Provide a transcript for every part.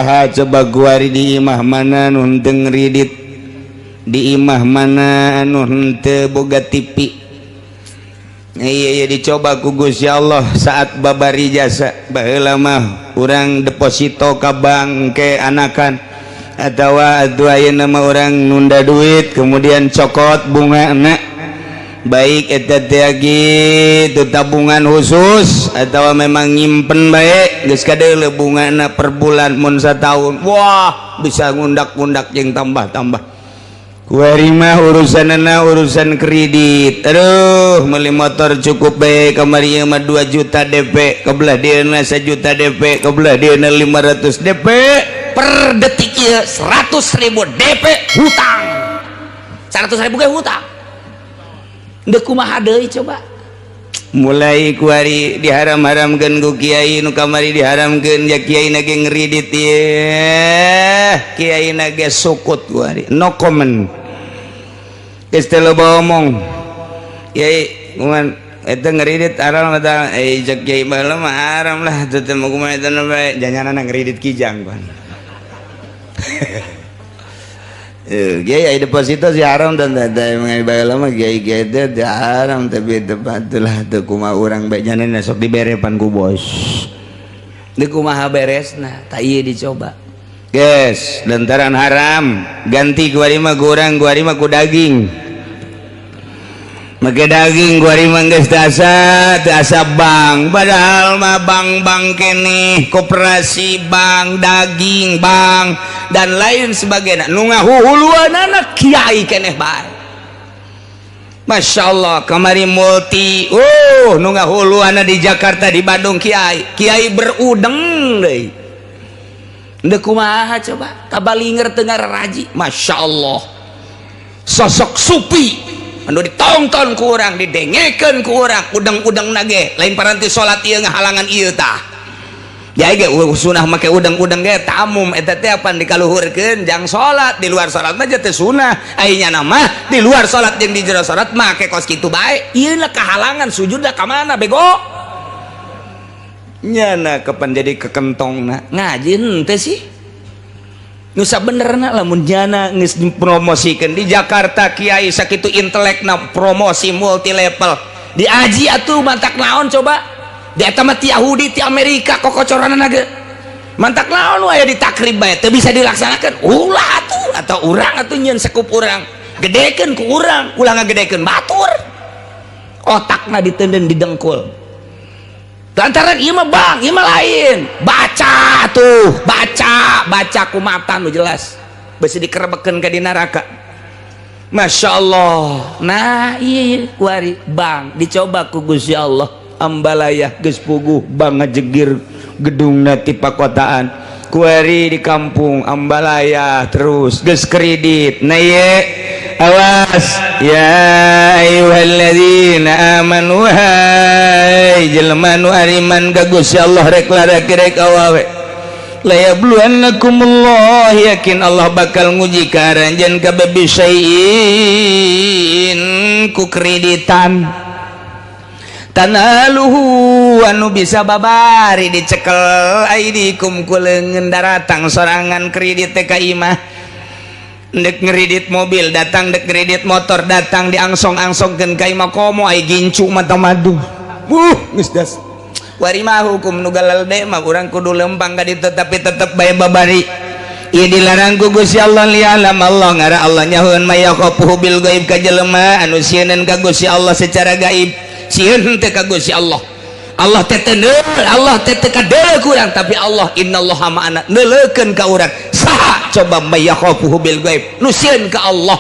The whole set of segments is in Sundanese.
Saha coba kuari di imah mana nu henteu ngridit, di imah mana anu henteu boga TV? Iya, dicoba ku Gusti Allah saat babari jasa. Baheula mah urang deposito ka bank ke anakan atau atuh ayeuna mah urang nunda duit, kemudian cokot bunga anak, baik eta teh gitu tabungan khusus atau memang nyimpen baik, geus kadeuleu bungana per bulan. Mun satahun, wah, bisa ngundak-ngundak jeung tambah-tambah. Kuari mah urusanana urusan kredit. Aduh, beli motor cukup bae kamari ieu mah 2 juta DP, kebelah dieuna 1 juta DP, kebelah dieuna 500 DP. Per detik ieu 100 ribu DP hutang, 100 ribu ge hutang. Ndek kumaha deui coba? Mulai kuari diharam-haramkeun ku kiai nu kamari diharamkeun ya, kiai na ge ngeridit ye, kiai na ge sukut. Kuari no comment, geus teu loba omong. Kiai kuman eta ngeridit haram eta? Eh, cek kiai baheula mah haram lah teu teh mah. Kumaha eta bae janganana ngeridit kijang pan. Eh, kiai, deposito sih haram dan teh baheula mah kiai kiai teh teu haram, tapi teu lah teu kumaha urang bae jangan sok dibere pan ku bos. Ndek kumaha beresna? Tak ieu dicoba. Guys, lantaran haram ganti kuari mah kurang, kuari mah ku daging, make daging. Kuari mah geus teu asa, teu asa bank, padahal mah bank-bank keneh, koperasi bank, daging bank, dan lain sebagainya. Nu ngahuhuluanana kiai keneh bae. Masya Allah, kamari multi, oh, nu ngahuluanna di Jakarta, di Bandung kiai kiai berudeng deui. Ndek kumaha coba? Kabalinger teu ngaraji. Masya Allah, sosok supi anu ditonton ku urang, didengekeun ku urang, udang-udang nage lain paranti salat ieu ngahalangan ieu tah. Ya ge sunah make udang-udang ge tamum eta teh apan dikaluhurkeun jang salat. Di luar salat mah teh sunah, ai nyana mah di luar salat jeung di jero salat make kos kitu bae. Ieu lah kahalangan sujud lah ka mana, bego? Nyana kapan jadi kekentongna? Ngaji henteu sih nu sabenerna lamun jana geus dipromosikeun di Jakarta, kiai sakitu intelekna promosi multi level diaji atuh. Mantak naon coba? Di eta mah ti Yahudi, ti Amerika kokocoranna ge. Mantak naon aya di Takrib bae teu bisa dilaksanakeun? Ulah atuh, atau urang atuh nyeun sekup urang, gedekeun ku urang, ulah ngagedekeun batur. Otakna ditenden didengkul lantaran ieu mah bang, ieu mah lain. Baca tuh, baca, baca ku mata nu jelas, besi dikerebekeun ka di neraka. Masya Allah. Nah iya, kuari bang dicoba ku Gusti Allah. Ambalaya geus puguh, bang ngajegir gedungna ti pakotaan. Kuari di kampung Ambalaya terus geus kredit. Nah ye, awas ya ayyuhalladzina amanu, hai jelema nu ariman ka Gusti Allah, rek lalaki rek awewe, la yabluwannakumullah, yakin Allah bakal nguji ka aranjeun kabeh, bisyai'in ku kreditan, tanaluhu anu bisa babari dicekel, aidikum ku leungeun daratang sorangan kredit teh ka imah. Dek ngeridit mobil datang, dek ngeridit motor datang, diangsong-angsongkeun ka imah komo ai gincu mata madu. Geus das wari mah hukum nu galelde mah urang kudu lempang ka ditu, tapi tetep bae babari ieu dilarang ku Gusti Allah. Lialam Allah, ngara Allah nyahoeun, mayakhafuhu bil gaib, ka jelema anu sieun ka Gusti Allah secara gaib. Sieun teh ka Gusti Allah, Allah teh teu, Allah teh teu kadeuleu ku urang, tapi Allah innallaha ma'ana, neuleukeun ka urang. Saha coba mayakhafuhu bil gaib, nu sieun ka Allah?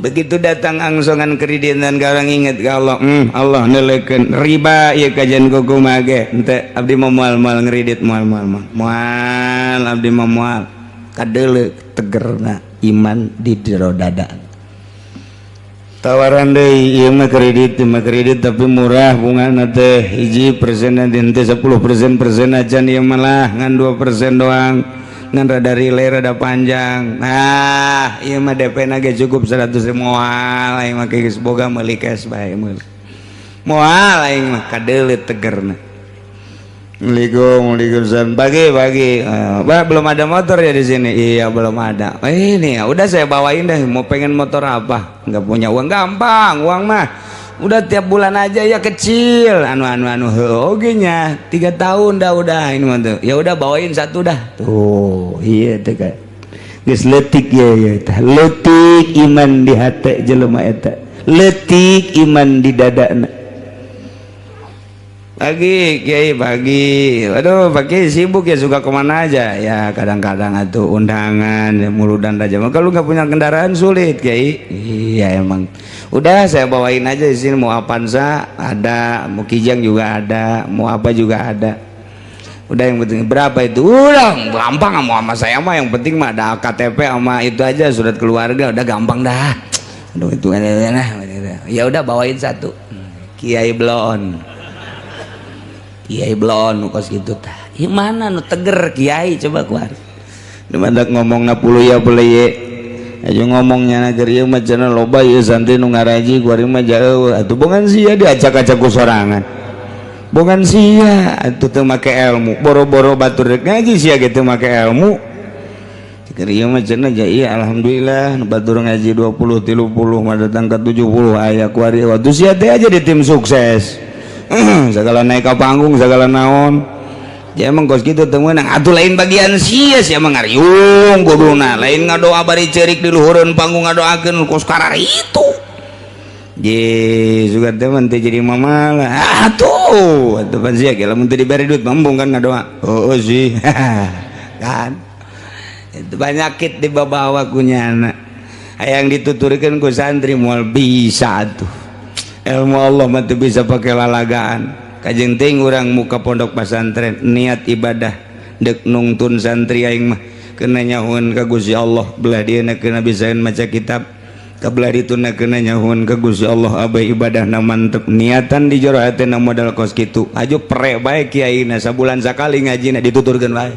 Begitu datang angsongan kreditan ka orang, inget ka Allah, Allah neuleukeun. Riba ieu kajian ku kumaha ge henteu, abdi mah moal, moal ngeridit, moal, moal, moal, moal, abdi mah moal. Kadeuleu tegerna iman di jero dada. Tawaran deui, ieu mah kredit, ieu mah kredit tapi murah bungana teh, 1% nanti 10% persen aja, ieu malah ngan 2% doang, ngan rada relay, rada panjang. Nah, ieu mah DP na ge cukup 100. Moal aing mah, geus boga meuli cash bae, meuli moal aing mah. Kadeuleu tegerna. Assalamualaikum, waalaikumsalam. Pagi, pagi. Eh, Pak, belum ada motor ya di sini? Iya, belum ada. Eh, ini ya, udah saya bawain deh. Mau pengen motor apa? Nggak punya uang, gampang, uang mah. Udah tiap bulan aja ya kecil. Anu anu anu heuh oge nya. 3 tahun dah udah ini mah tuh. Ya udah, bawain satu dah. Tuh, iya teh kan. Geus leutik ya ya tah. Leutik iman di hate jelema eta. Leutik iman di dadana. Pagi, Kiai, pagi. Aduh, pagi sibuk ya, suka kemana aja? Ya, kadang-kadang atau undangan, ya, muludan aja. Kalau nggak punya kendaraan sulit, Kiai. Iya emang. Udah saya bawain aja di sini, mau Avanza ada, mau Kijang juga ada, mau apa juga ada. Udah, yang penting berapa itu? Udah gampang, mau sama saya mah yang penting mah ada KTP sama itu aja, surat keluarga, udah gampang dah. Aduh, itu nah, ya udah bawain satu. Kiai Blon. Kiai Blon nu kos kitu tah. Ieu mana nu teger kiai coba keluar. Nu mandak ngomong na puluh ya boleh ye. Ayo ngomongnya na keur ieu mah cenah loba ieu santri nu ngaraji, kuari mah jauh. Atuh bongan sia diacak-acak ku sorangan. Bongan sia atuh teu make ilmu. Boro-boro batur rek ngaji, sia ge teu make ilmu. Keur ieu mah cenah ja iya, alhamdulillah nu batur ngaji 20 30 mah datang ke 70 aya kuari. Waktu sia teh aja di tim sukses. Segala naik ke panggung, segala naon ya emang kos gitu teu meunang atuh, lain bagian sia, sia mah ngariung kuduna, lain ngadoa bari ceurik di luhureun panggung, ngadoakeun kos karar itu je suka teh mah teu jadi mamalah atuh. Atuh pan sia ge lamun teu dibere duit mambung kan ngadoa. Oh, sih kan itu penyakit dibawa ku nyana, hayang dituturkeun ku santri moal bisa tuh. Ilmu Allah mah teu bisa pakai lalagaan. Kajeng ting urang muka pondok pesantren niat ibadah dek nungtun santri, aing mah kena nyahuan ka Gusti Allah, belah dia kena bisaeun maca kitab, kabelah dituna kena nyahuan ka Gusti Allah, abai ibadahna mantep, niatan di jero hatena modal kos kitu. Aju pre bae kiaina sabulan sakali ngajina, dituturkeun bae,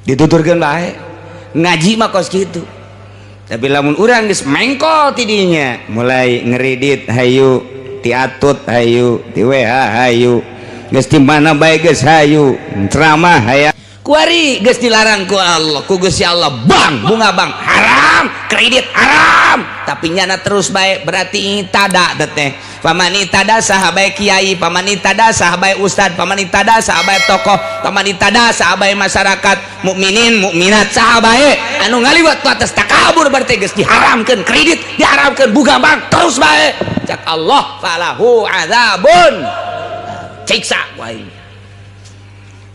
dituturkeun bae, ngaji mah kos kitu. Tapi lamun urang geus mengkol tidinya mulai ngeridit hayu, ti atut hayu, ti WH hayu, geus di mana bae geus hayu ceramah haya. Kuari geus dilarang ku Allah, ku Gusti Allah, bang bunga bang haram, kredit haram, tapi nyana terus bae, berarti tada teh. Pamani tada saha bae kiai, pamani tada saha bae ustad, pamani tada saha bae tokoh, pamani tada saha bae masyarakat mukminin mukminat, saha bae anu ngaliwat ku atas takabur, berarti geus diharamkeun kredit, diharamkeun bunga bank, terus bae, cak Allah falahu adzabun, siksa ku aing.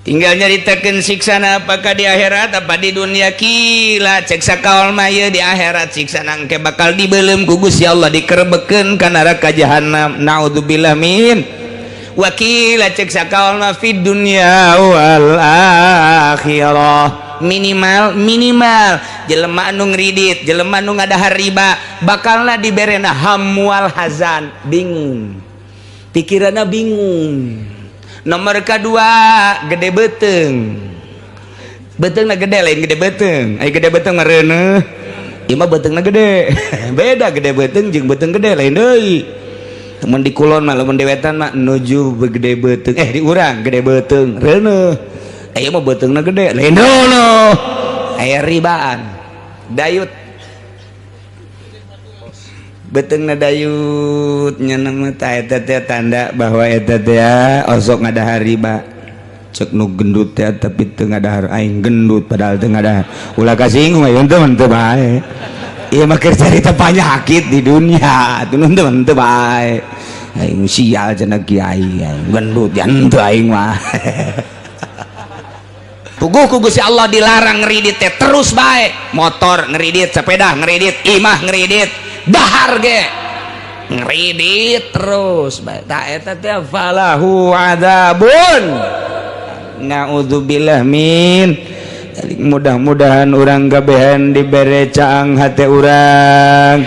Tinggal nyaritakeun siksana apakah di akhirat apa di dunia. Qila, cek sakaol mah ieu di akhirat siksa nangke bakal dibelem ku Gusti Allah, dikerebekeun ka neraka jahanam, naudzubillah min. Wa qila, cek sakaol mah fid dunya wal akhirah. Minimal minimal jelema anu ngridit, jelema anu ngadahar riba, bakalna diberena hamwal hazan, bingung pikiranna, bingung. Nomor kedua, gede beteng, beteng na gede, lain gede beteng. Ay gede beteng mah reuneuh, ieu mah beutengna gede, beda. Gede beteng jeung beteng gede lain deui. Temen di kulon mah, lamun di wetan mah nuju gede beteng, eh di urang gede beteng reuneuh, ieu mah beutengna gede, lain deui. Aya ribaan dayut, betengna dayut, nya mah tah eta teh tanda bahwa eta teh osok ngadahar riba. Cek nu gendut teh tapi teu ngadahar, aing gendut padahal teu ngadahar. Ulah kasinggung aya teu mah teu bae. Ieu mah keur carita penyakit di dunia atuh, nu teu teu bae. Aing sial cenah kiai, aing gendut ya henteu aing mah. Puguh ku Gusti Allah dilarang ngeridit teh terus bae, motor ngeridit, sepeda ngeridit, imah ngeridit, dahar ge ngeridit terus bae, tah eta teh falahu adzabun, naudzubillah min. Mudah-mudahan urang kabehan dibere caang hate urang,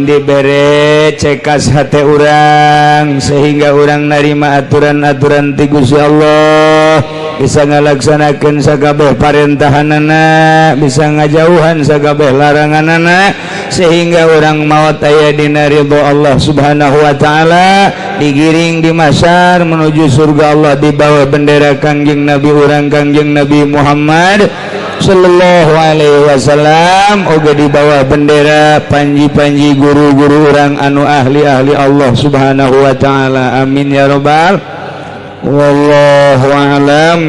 dibere cekas hate urang, sehingga urang narima aturan-aturan ti Gusti Allah. Bisa ngalaksanakeun sakabeh parentahanana, bisa ngajauhan sakabeh laranganana, sehingga urang maot aya dina ridho Allah Subhanahu wa taala, digiring di mahsyar menuju surga Allah di bawah bendera Kangjeng Nabi urang, Kangjeng Nabi Muhammad Sallallahu Alaihi Wasallam, oge di bawah bendera panji-panji guru-guru urang anu ahli-ahli Allah Subhanahu wa taala. Amin ya robbal. Wallahu alam.